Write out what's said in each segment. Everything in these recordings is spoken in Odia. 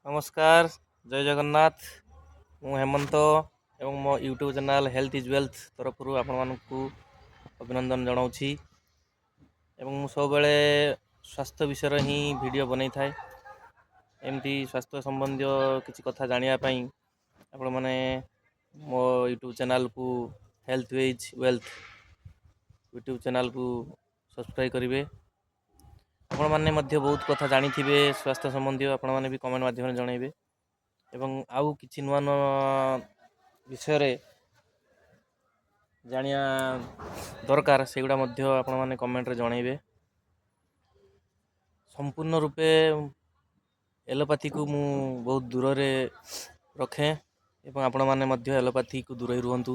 ନମସ୍କାର, ଜୟ ଜଗନ୍ନାଥ। ମୁଁ ହେମନ୍ତ ଏବଂ ମୋ YouTube channel health is wealth ତରଫରୁ ଆପଣମାନଙ୍କୁ ଅଭିନନ୍ଦନ ଜଣାଉଛି ଏବଂ ମୁଁ ସବୁବେଳେ ସ୍ୱାସ୍ଥ୍ୟ ବିଷୟରେ ହିଁ ଭିଡ଼ିଓ ବନେଇଥାଏ। ଏମିତି ସ୍ୱାସ୍ଥ୍ୟ ସମ୍ବନ୍ଧୀୟ କିଛି କଥା ଜାଣିବା ପାଇଁ ଆପଣମାନେ ମୋ ୟୁଟ୍ୟୁବ୍ ଚ୍ୟାନେଲ୍କୁ, ହେଲ୍ଥ is wealth YouTube ଚ୍ୟାନେଲ୍କୁ ସବସ୍କ୍ରାଇବ୍ କରିବେ। ଆପଣମାନେ ମଧ୍ୟ ବହୁତ କଥା ଜାଣିଥିବେ ସ୍ୱାସ୍ଥ୍ୟ ସମ୍ବନ୍ଧୀୟ, ଆପଣମାନେ ବି କମେଣ୍ଟ ମାଧ୍ୟମରେ ଜଣାଇବେ ଏବଂ ଆଉ କିଛି ନୂଆ ନୂଆ ବିଷୟରେ ଜାଣିବା ଦରକାର, ସେଗୁଡ଼ା ମଧ୍ୟ ଆପଣମାନେ କମେଣ୍ଟରେ ଜଣାଇବେ। ସମ୍ପୂର୍ଣ୍ଣ ରୂପେ ଏଲୋପାଥିକୁ ମୁଁ ବହୁତ ଦୂରରେ ରଖେ ଏବଂ ଆପଣମାନେ ମଧ୍ୟ ଏଲୋପାଥିକୁ ଦୂରେଇ ରୁହନ୍ତୁ,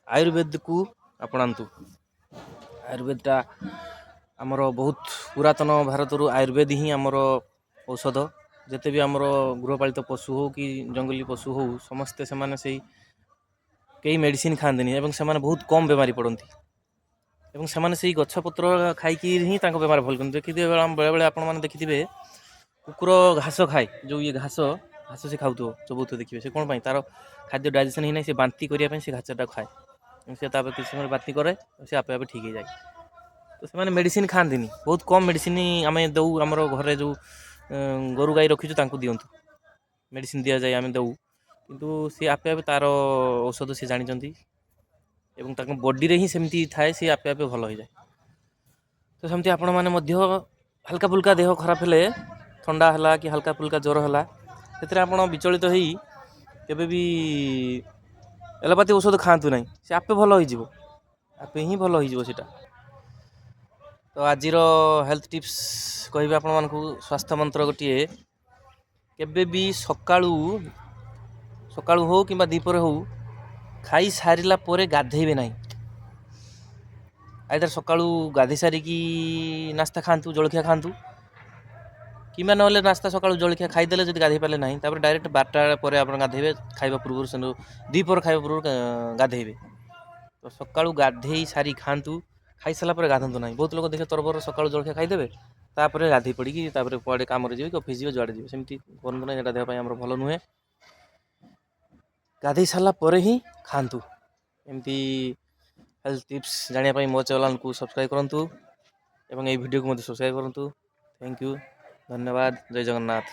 ଆୟୁର୍ବେଦକୁ ଆପଣାନ୍ତୁ। ଆୟୁର୍ବେଦଟା ଆମର ବହୁତ ପୁରାତନ ଭାରତରୁ ଆୟୁର୍ବେଦ ହିଁ ଆମର ଔଷଧ। ଯେତେ ବି ଆମର ଗୃହପାଳିତ ପଶୁ ହଉ କି ଜଙ୍ଗଲୀ ପଶୁ ହଉ, ସମସ୍ତେ ସେମାନେ ସେଇ କେହି ମେଡ଼ିସିନ ଖାଆନ୍ତିନି ଏବଂ ସେମାନେ ବହୁତ କମ୍ ବେମାରୀ ପଡ଼ନ୍ତି ଏବଂ ସେମାନେ ସେଇ ଗଛପତ୍ର ଖାଇକି ହିଁ ତାଙ୍କ ବେମାର ଭଲ କରନ୍ତି। ଦେଖିଥିବେ, ବେଳେବେଳେ ଆପଣମାନେ ଦେଖିଥିବେ, କୁକୁର ଘାସ ଖାଏ, ଯେଉଁ ଇଏ ଘାସ ଘାସ ସେ ଖାଉଥିବ, ଚୋବଉଥିବ ଦେଖିବେ। ସେ କ'ଣ ପାଇଁ? ତାର ଖାଦ୍ୟ ଡାଇଜେସନ୍ ହେଇନାହିଁ, ସେ ବାନ୍ତି କରିବା ପାଇଁ ସେ ଘାସଟା ଖାଏ। ସେ ତାପରେ କିଛି ସମୟରେ ବାନ୍ତି କରେ, ସେ ଆପେ ଆପେ ଠିକ୍ ହେଇଯାଏ। ତ ସେମାନେ ମେଡ଼ିସିନ ଖାଆନ୍ତିନି, ବହୁତ କମ୍ ମେଡ଼ିସିନ ଆମେ ଦେଉ। ଆମର ଘରେ ଯେଉଁ ଗୋରୁ ଗାଈ ରଖିଛୁ, ତାଙ୍କୁ ଦିଅନ୍ତୁ, ମେଡ଼ିସିନ ଦିଆଯାଏ, ଆମେ ଦେଉ। କିନ୍ତୁ ସିଏ ଆପେ ଆପେ ତାର ଔଷଧ ସିଏ ଜାଣିଛନ୍ତି ଏବଂ ତାଙ୍କ ବଡ଼ିରେ ହିଁ ସେମିତି ଥାଏ, ସିଏ ଆପେ ଆପେ ଭଲ ହେଇଯାଏ। ତ ସେମିତି ଆପଣମାନେ ମଧ୍ୟ ହାଲକା ଫୁଲକା ଦେହ ଖରାପ ହେଲେ, ଥଣ୍ଡା ହେଲା କି ହାଲକା ଫୁଲକା ଜ୍ୱର ହେଲା, ସେଥିରେ ଆପଣ ବିଚଳିତ ହେଇ କେବେ ବି ଏଲୋପାଥି ଔଷଧ ଖାଆନ୍ତୁ ନାହିଁ। ସେ ଆପେ ଭଲ ହେଇଯିବ, ଆପେ ହିଁ ଭଲ ହେଇଯିବ ସେଇଟା। ତ ଆଜିର ହେଲ୍ଥ ଟିପ୍ସ କହିବି ଆପଣମାନଙ୍କୁ, ସ୍ୱାସ୍ଥ୍ୟ ମନ୍ତ୍ର ଗୋଟିଏ। କେବେ ବି ସକାଳୁ ସକାଳୁ ହଉ କିମ୍ବା ଦ୍ୱିପହରେ ହଉ, ଖାଇସାରିଲା ପରେ ଗାଧେଇବେ ନାହିଁ। ଆଇଦର ସକାଳୁ ଗାଧେଇ ସାରିକି ନାସ୍ତା ଖାଆନ୍ତୁ, ଜଳଖିଆ ଖାଆନ୍ତୁ, କିମ୍ବା ନହେଲେ ନାସ୍ତା ସକାଳୁ ଜଳଖିଆ ଖାଇଦେଲେ, ଯଦି ଗାଧେଇ ପାରିଲେ ନାହିଁ, ତାପରେ ଡାଇରେକ୍ଟ 12ଟା ପରେ ଆପଣ ଗାଧେଇବେ। ଖାଇବା ପୂର୍ବରୁ, ସେ ଦ୍ୱିପହର ଖାଇବା ପୂର୍ବରୁ ଗାଧେଇବେ। ତ ସକାଳୁ ଗାଧେଇ ସାରି ଖାଆନ୍ତୁ, ଖାଇସାରିଲା ପରେ ଗାଧନ୍ତୁ ନାହିଁ। ବହୁତ ଲୋକ ଦେଖିବେ ତରବର ସକାଳୁ ଜଳଖିଆ ଖାଇଦେବେ, ତାପରେ ଗାଧେଇ ପଡ଼ିକି ତାପରେ କୁଆଡ଼େ କାମରେ ଯିବେ କି ଅଫିସ୍ ଯିବେ, ଯୁଆଡ଼େ ଯିବେ। ସେମିତି କରନ୍ତୁ ନାହିଁ, ସେଇଟା ଦେହ ପାଇଁ ଆମର ଭଲ ନୁହେଁ। ଗାଧେଇ ସାରିଲା ପରେ ହିଁ ଖାଆନ୍ତୁ। ଏମିତି ହେଲ୍ଥ ଟିପ୍ସ ଜାଣିବା ପାଇଁ ମୋ ଚ୍ୟାନେଲ୍କୁ ସବସ୍କ୍ରାଇବ୍ କରନ୍ତୁ ଏବଂ ଏଇ ଭିଡ଼ିଓକୁ ମଧ୍ୟ ସବସ୍କ୍ରାଇବ୍ କରନ୍ତୁ। Thank you, ଧନ୍ୟବାଦ, ଜୟ ଜଗନ୍ନାଥ।